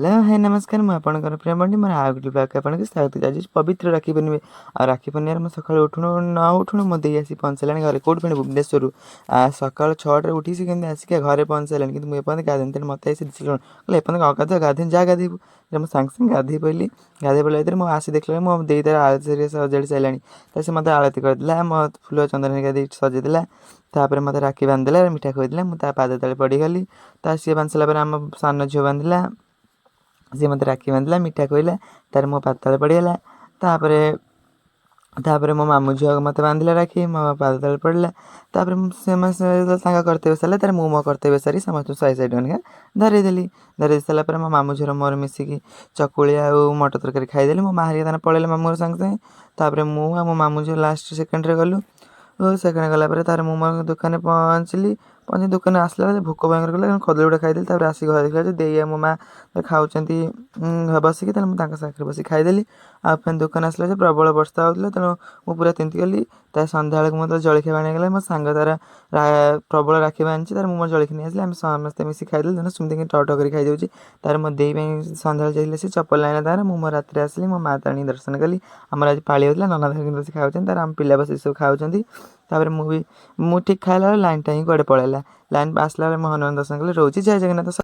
Hello hi ନମସ୍କାର, ମୁଁ ଆପଣଙ୍କର ପ୍ରିୟ ବଣ୍ଡି। ମୋର ଆଉ ଗୋଟେ ବ୍ଲଗ୍‌କୁ ଆପଣଙ୍କୁ ସ୍ୱାଗତ। ଆଜି ପବିତ୍ର ରାକ୍ଷୀ ପୂର୍ଣ୍ଣିମା। ଆଉ ରାକ୍ଷୀ ପୂର୍ଣ୍ଣିମାରେ ମୁଁ ସକାଳୁ ଉଠୁଣୁ ନ ଉଠୁଣୁ ମୋ ଦେଇ ଆସି ପହଞ୍ଚିଲାଣି ଘରେ। କେଉଁଠୁ ପୁଣି? ଭୁବନେଶ୍ୱରରୁ। ସକାଳ 6ଟାରେ ଉଠିକି ସେ କେମିତି ଆସିକି ଘରେ ପହଞ୍ଚିସାରିଲାଣି, କିନ୍ତୁ ମୁଁ ଏପର୍ଯ୍ୟନ୍ତ ଗାଧୋଇନି। ତେଣୁ ମୋତେ ଆସି ଦିଶିଲାଣି, କହିଲେ, "ଏପର୍ଯ୍ୟନ୍ତ ଅଗାଧୁଆ? ଗାଧୋଇନି? ଯା ଗାଧୋଇବୁ।" ମୁଁ ସାଙ୍ଗେ ସାଙ୍ଗେ ଗାଧୋଇ ପଡ଼ିଲି। ଗାଧୋଇ ପଡ଼ିଲା ଭିତରେ ମୁଁ ଆସି ଦେଖିଲା ମୋ ଦେଇ ତାର ଆଳତି ହେରିକା ସଜାଡ଼ି ସାରିଲାଣି। ତ ସେ ମୋତେ ଆଳତି କରିଦେଲା, ମୋ ଫୁଲ ଚନ୍ଦନ ହେରିକା ଦେଇ ସଜେଇଦେଲା। ତାପରେ ମୋତେ ରାକ୍ଷୀ ବାନ୍ଧିଦେଲା, ମିଠା ଖୁଆଇଦେଲା। ମୁଁ ତା ପାଦ ତଳେ ପଡ଼ିଗଲି। ତା ସିଏ ବାନ୍ଧି ସାରିଲା ପରେ ଆମ ସାନ ଝିଅ ବାନ୍ଧିଲା। ସିଏ ମୋତେ ରାକ୍ଷୀ ବାନ୍ଧିଲା, ମିଠା ଖୁଆଇଲା, ତାପରେ ମୋ ପାଦ ତଳେ ପଡ଼ିଗଲା। ତାପରେ ତାପରେ ମୋ ମାମୁଁ ଝିଅ ମୋତେ ବାନ୍ଧିଲା ରାକ୍ଷୀ, ମୋ ପାଦ ତଳେ ପଡ଼ିଲା। ତାପରେ ସେମାନେ ତାଙ୍କ କର୍ତ୍ତବ୍ୟ ସାରିଲା। ତାପରେ ମୁଁ ମୋ କର୍ତ୍ତବ୍ୟ ସାରି ସମସ୍ତଙ୍କୁ 100 100 ଟଙ୍କା ଲେଖା ଧରେଇଦେଲି। ଧରେଇ ସାରିଲା ପରେ ମୋ ମାମୁଁ ଝିଅର ମୋର ମିଶିକି ଚକୁଳି ଆଉ ମଟର ତରକାରୀ ଖାଇଦେଲି। ମୋ ମା ହେରିକା ତାଙ୍କର ପଳେଇଲେ ମାମୁଁ ଘର ସାଙ୍ଗେ ସାଙ୍ଗେ। ତାପରେ ମୁଁ ଆଉ ମୋ ମାମୁଁ ଝିଅ ଲାଷ୍ଟ ସେକେଣ୍ଡରେ ଗଲୁ। ଓ ସେକେଣ୍ଡ ଗଲା ପରେ ତାପରେ ମୁଁ ମୋ ଦୋକାନରେ ପହଞ୍ଚିଲି। ପହଞ୍ଚି ଦୋକାନରେ ଆସିଲା ବେଳେ ଭୋକ ଭୟଙ୍କର କଲା, କଦଳୀ ଗୁଡ଼ା ଖାଇଦେଲି। ତାପରେ ଆସିକି ଘରେ ଦେଖିଲା ଯେ ଦେଇ ଆଉ ମୋ ମା ଖାଉଛନ୍ତି ବସିକି। ତାହେଲେ ମୁଁ ତାଙ୍କ ସାଙ୍ଗରେ ବସିକି ଖାଇଦେଲି। ଆଉ ଫେନ୍ ଦୋକାନ ଆସିଲା ଯେ ପ୍ରବଳ ବର୍ଷା ହେଉଥିଲା, ତେଣୁ ମୁଁ ପୁରା ତିନ୍ତିଗଲି। ତା ସନ୍ଧ୍ୟାବେଳକୁ ମୁଁ ଜଳଖିଆ ଆଣିଗଲା। ମୋ ସାଙ୍ଗ ତାର ପ୍ରବଳ ରାକ୍ଷୀ ବାନ୍ଧିଛି ତାର, ମୁଁ ମୋର ଜଳଖିଆ ନେଇ ଆସିଲି। ଆମେ ସମସ୍ତେ ମିଶି ଖାଇଦେଲୁ। ତେଣୁ ସେମିତି ଟକ ଟକ କରି ଖାଇଯାଉଛି। ତାର ମୋ ଦେଇ ପାଇଁ ସନ୍ଧ୍ୟାବେଳେ ଯାଇଥିଲେ, ସେ ଚପଲ ଆଣିଲା ତାର। ମୁଁ ମୋ ରାତିରେ ଆସିଲି, ମୋ ମା ତାରିଣୀ ଦର୍ଶନ କଲି। ଆମର ଆଜି ପାଳି ହେଉଥିଲା। ନନା ଧରିକି ବସି ଖାଉଛନ୍ତି, ତାର ଆମ ପିଲା ବସି ସବୁ ଖାଉଛନ୍ତି। ତାପରେ ମୁଁ ବି ମୁଁ ଠିକ୍ ଖାଇଲା ବେଳେ ଲାଇନ୍ଟା ହିଁ କୁଆଡ଼େ ପଳେଇଲା। ଲାଇନ୍ ଆସିଲା ବେଳେ ମୁଁ ହନୁମାନ ଦର୍ଶନ କଲି। ରହୁଛି, ଜୟ ଜଗନ୍ନାଥ।